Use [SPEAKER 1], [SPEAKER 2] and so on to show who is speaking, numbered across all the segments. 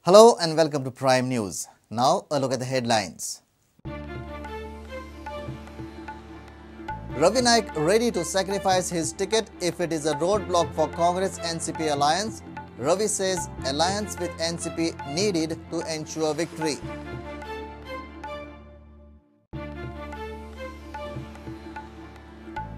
[SPEAKER 1] Hello and welcome to Prime News. Now a look at the headlines. Ravi Naik ready to sacrifice his ticket if it is a roadblock for Congress NCP alliance. Ravi says alliance with NCP needed to ensure victory.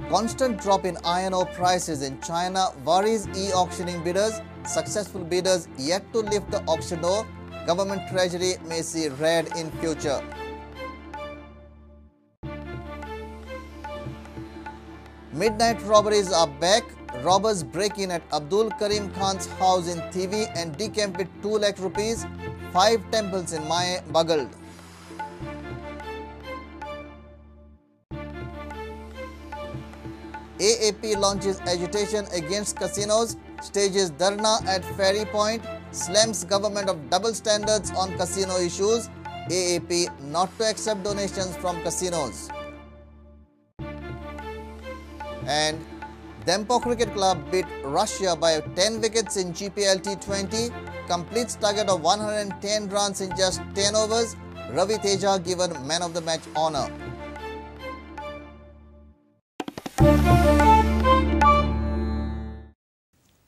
[SPEAKER 1] Constant drop in iron ore prices in China worries e-auctioning bidders. Successful bidders yet to lift the auction ore. Government treasury may see red in future. Midnight robberies are back. Robbers break in at Abdul Karim Khan's house in Thivi and decamp with 2 lakh rupees. 5 temples in Maye buggled. AAP launches agitation against casinos, stages dharna at Ferry Point, slams government of double standards on casino issues. AAP not to accept donations from casinos. And Dempo Cricket Club beat Russia by 10 wickets in GPL T20, completes target of 110 runs in just 10 overs. Ravi Teja given man of the match honour.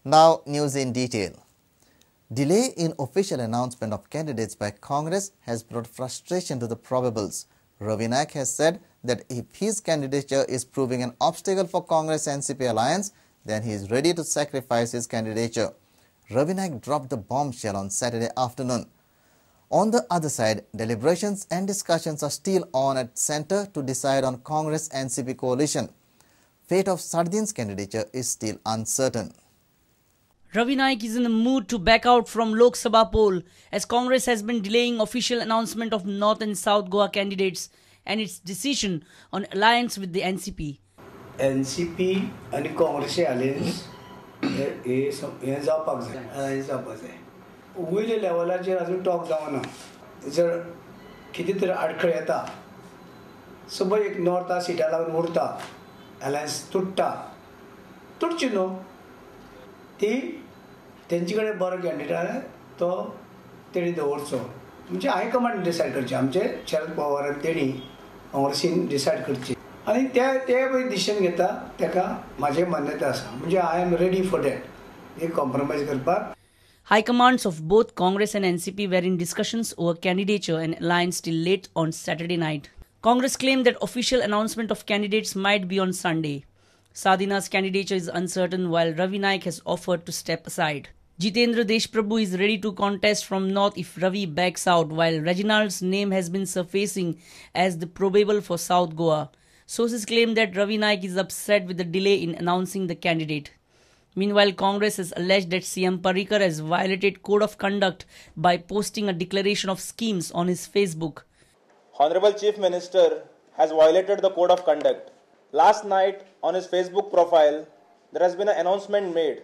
[SPEAKER 1] Now, news in detail. Delay in official announcement of candidates by Congress has brought frustration to the probables. Ravi Naik has said that if his candidature is proving an obstacle for Congress NCP alliance, then he is ready to sacrifice his candidature. Ravi Naik dropped the bombshell on Saturday afternoon. On the other side, deliberations and discussions are still on at centre to decide on Congress NCP coalition. Fate of Sardin's candidature is still uncertain.
[SPEAKER 2] Ravi Naik is in the mood to back out from Lok Sabha poll as Congress has been delaying official announcement of North and South Goa candidates and its decision on alliance with the NCP.
[SPEAKER 3] NCP and Congress alliance हे जावपाक जाय, alliance जावपाक जाय. वयल्या लेवलाचेर अजून talk जावना. जर कितें तरी आडखळ येता, सपोज एक नॉर्था सिटा लागून उरता, अलायन्स तुट्टा, तुटची न्हू ती तेंचे कडेन बरो कॅन्डिडेट आसा तो तेणी दवरचो. म्हणजे हायकमांड डिसायड करचें, आमचे शरद पवारान तेणी काँग्रेसीन डिसायड करचें आनी ते पळय डिसिजन घेता तेका म्हाजें मान्यता आसा. म्हणजे I am ready for that एक कॉम्प्रोमायज करपाक.
[SPEAKER 2] High commands of both Congress and NCP were in discussions over candidature and alliance till late on Saturday night. Congress claimed that official announcement of candidates might be on Sunday. Sardinha's candidature is uncertain while Ravi Naik has offered to step aside. Jitendra Deshprabhu is ready to contest from North if Ravi backs out, while Reginald's name has been surfacing as the probable for South Goa. Sources claim that Ravi Naik is upset with the delay in announcing the candidate. Meanwhile, Congress has alleged that CM Parrikar has violated code of conduct by posting a declaration of schemes on his Facebook.
[SPEAKER 4] Honorable Chief Minister has violated the code of conduct. Last night on his Facebook profile, there has been an announcement made.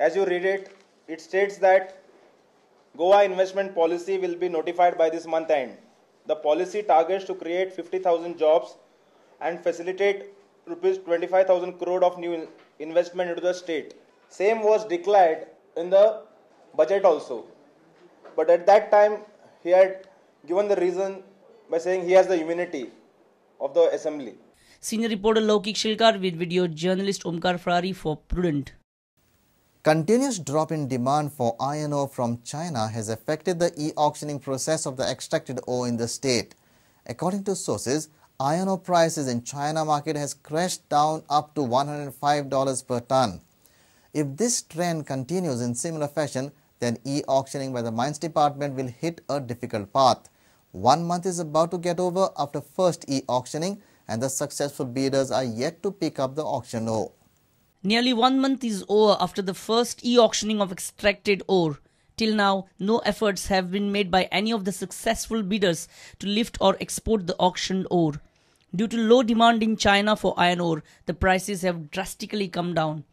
[SPEAKER 4] As you read it, it states that Goa investment policy will be notified by this month end. The policy targets to create 50,000 jobs and facilitate rupees 25,000 crore of new investment into the state. Same was declared in the budget also. But at that time, he had given the reason by saying he has the immunity of the assembly.
[SPEAKER 2] Senior reporter Laukik Shilkar with video journalist Omkar Ferrari for Prudent.
[SPEAKER 1] Continuous drop in demand for iron ore from China has affected the e-auctioning process of the extracted ore in the state. According to sources, iron ore prices in China market has crashed down up to $105 per ton. If this trend continues in similar fashion, then e-auctioning by the Mines Department will hit a difficult path. 1 month is about to get over after first e-auctioning, and the successful bidders are yet to pick up the auction ore.
[SPEAKER 2] Nearly 1 month is over after the first e-auctioning of extracted ore. Till now, no efforts have been made by any of the successful bidders to lift or export the auctioned ore. Due to low demand in China for iron ore, the prices have drastically come down.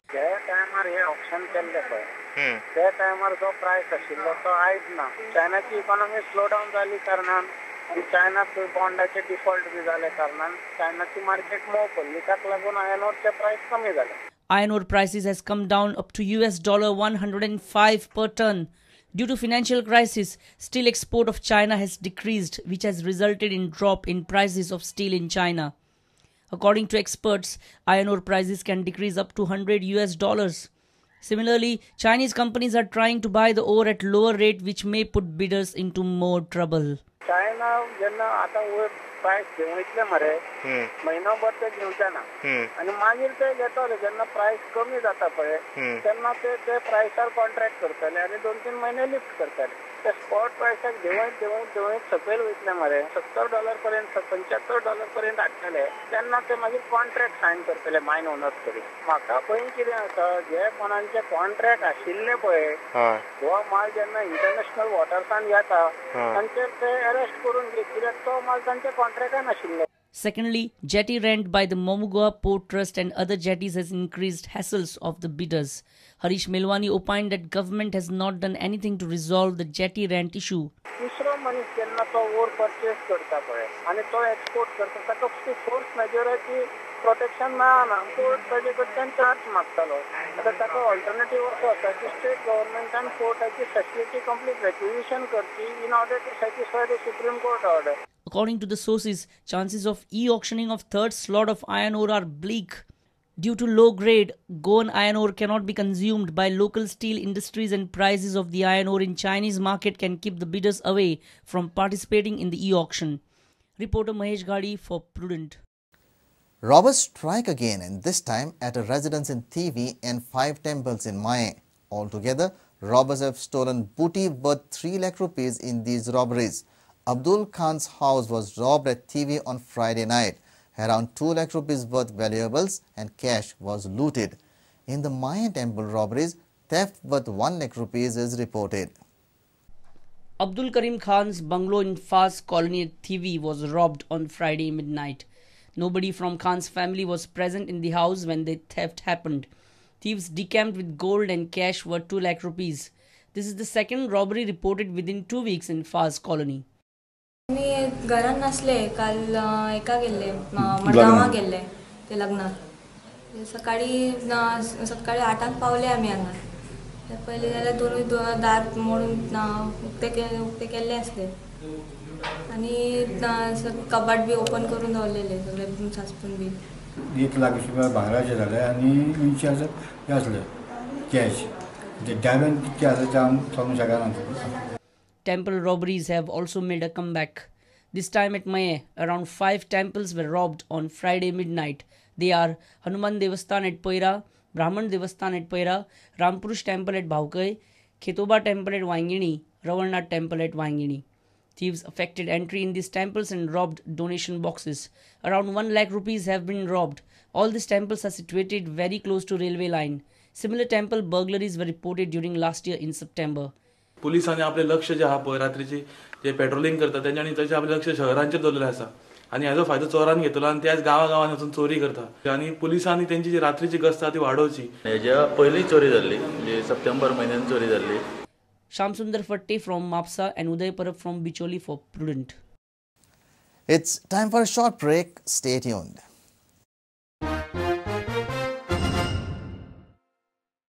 [SPEAKER 2] Iron ore prices has come down up to US $105 per ton. Due to financial crisis, steel export of China has decreased, which has resulted in drop in prices of steel in China. According to experts, iron ore prices can decrease up to $100. Similarly, Chinese companies are trying to buy the ore at lower rate, which may put bidders into more trouble.
[SPEAKER 5] China जेन्ना आतां वयर प्रायस देंवयतले मरे, म्हयनोभर ते घेवचे ना आनी मागीर ते घेतले जेन्ना प्रायस कमी जाता पळय तेन्ना ते ते प्रायसार कॉन्ट्रॅक्ट करतले आनी 2-3 म्हयने लिफ्ट करतले. ते स्पॉट प्रायसाक देंवयत देंवयत देंवयत सकयल वयतले मरे, $70 पर्यंत $75 पर्यंत हाडटले, तेन्ना ते मागीर कॉन्ट्रॅक्ट सायन करतले मायन ओनर्स कडेन. म्हाका पळय कितें आसा, जे कोणाचे कॉन्ट्रॅक्ट आशिल्ले पळय हो माल जेन्ना इंटरनॅशनल वॉटर्सान येता तांचेर ते अरेस्ट करून घेत, कित्याक तो माल तांच्या कॉन्ट्रॅक्टान आशिल्लो.
[SPEAKER 2] Secondly, jetty rent by the Mormugao Port Trust and other jetties has increased hassles of the bidders. Harish Melwani opined that government has not done anything to resolve the jetty rent issue.
[SPEAKER 5] तिसरो मनीस जेन्ना तो ओर purchase करता पळय आनी तो export करता ताका फोर्स मेजराची प्रोटेक्शन मेळना, कोर्ट ताजे कडच्यान चार्ज मागतालो. आतां ताका ऑल्टरनेटीव असो आसा की स्टेट गव्हर्मेंटान कोर्टाची फॅसिलिटी कंप्लीट रेक्विजिशन करची in order to satisfy the Supreme Court order.
[SPEAKER 2] According to the sources, chances of e-auctioning of third slot of iron ore are bleak. Due to low grade, Goan iron ore cannot be consumed by local steel industries, and prices of the iron ore in Chinese market can keep the bidders away from participating in the e-auction. Reporter Mahesh Ghadi for Prudent.
[SPEAKER 1] Robbers strike again, and this time at a residence in Thivim and 5 temples in Mahe. Altogether, robbers have stolen booty worth 3 lakh rupees in these robberies. Abdul Khan's house was robbed at Thivim on Friday night. Around 2 lakh rupees worth valuables and cash was looted. In the Mahe temple robberies, theft worth 1 lakh rupees is reported.
[SPEAKER 2] Abdul Karim Khan's bungalow in Faz Colony at Thivim was robbed on Friday midnight. Nobody from Khan's family was present in the house when the theft happened. Thieves decamped with gold and cash worth 2 lakh rupees. This is the second robbery reported within 2 weeks in Faz Colony.
[SPEAKER 6] मी घरान नासले, काल एका गेल्ले मडगांवा गेल्ले ते लग्नाक. सकाळी सकाळी 8 पावले आमी हांगा. पयले जाल्यार दोनूय दार मोडून उक्ते केल्ले आसले आनी कपाट बी ओपन करून दवरलेले सगळे सासपून बी.
[SPEAKER 3] 1 लाख रुपया भांगराचे जाले आनी इंचे हे आसले कॅश, डॅमेज कितके आसा ते आमी सांगूंक शकना.
[SPEAKER 2] Temple robberies have also made a comeback. This time at Mahe, around 5 temples were robbed on Friday midnight. They are Hanuman Devasthan at Poira, Brahman Devasthan at Poira, Rampurush Temple at Bhavkai, Khetoba Temple at Vaingini, Ravalnath Temple at Vaingini. Thieves affected entry in these temples and robbed donation boxes. Around 1 lakh rupees have been robbed. All these temples are situated very close to railway line. Similar temple burglaries were reported during last year in September.
[SPEAKER 7] पुलिसांनी आपले लक्ष जे आहा पळय रात्रीची जे patrolling करता तेंच्यांनी तशें आपलें लक्ष शहरांचेर दवरलेलें आसा आनी हाजो फायदो चोरान घेतलो आनी त्याच गांवा गांवांनी वचून चोरी करता आनी पुलिसांनी तेंची जी रात्रीची गस्त आहा ती वाडोवची.
[SPEAKER 8] हेज्या पयलीं चोरी जाल्ली, म्हणजे सप्टेंबर म्हयन्यान चोरी जाल्ली.
[SPEAKER 2] Shamsundar Fatte from Mapsa and Uday Parab from Bicholi for Prudent.
[SPEAKER 1] It's time for a short break. Stay tuned.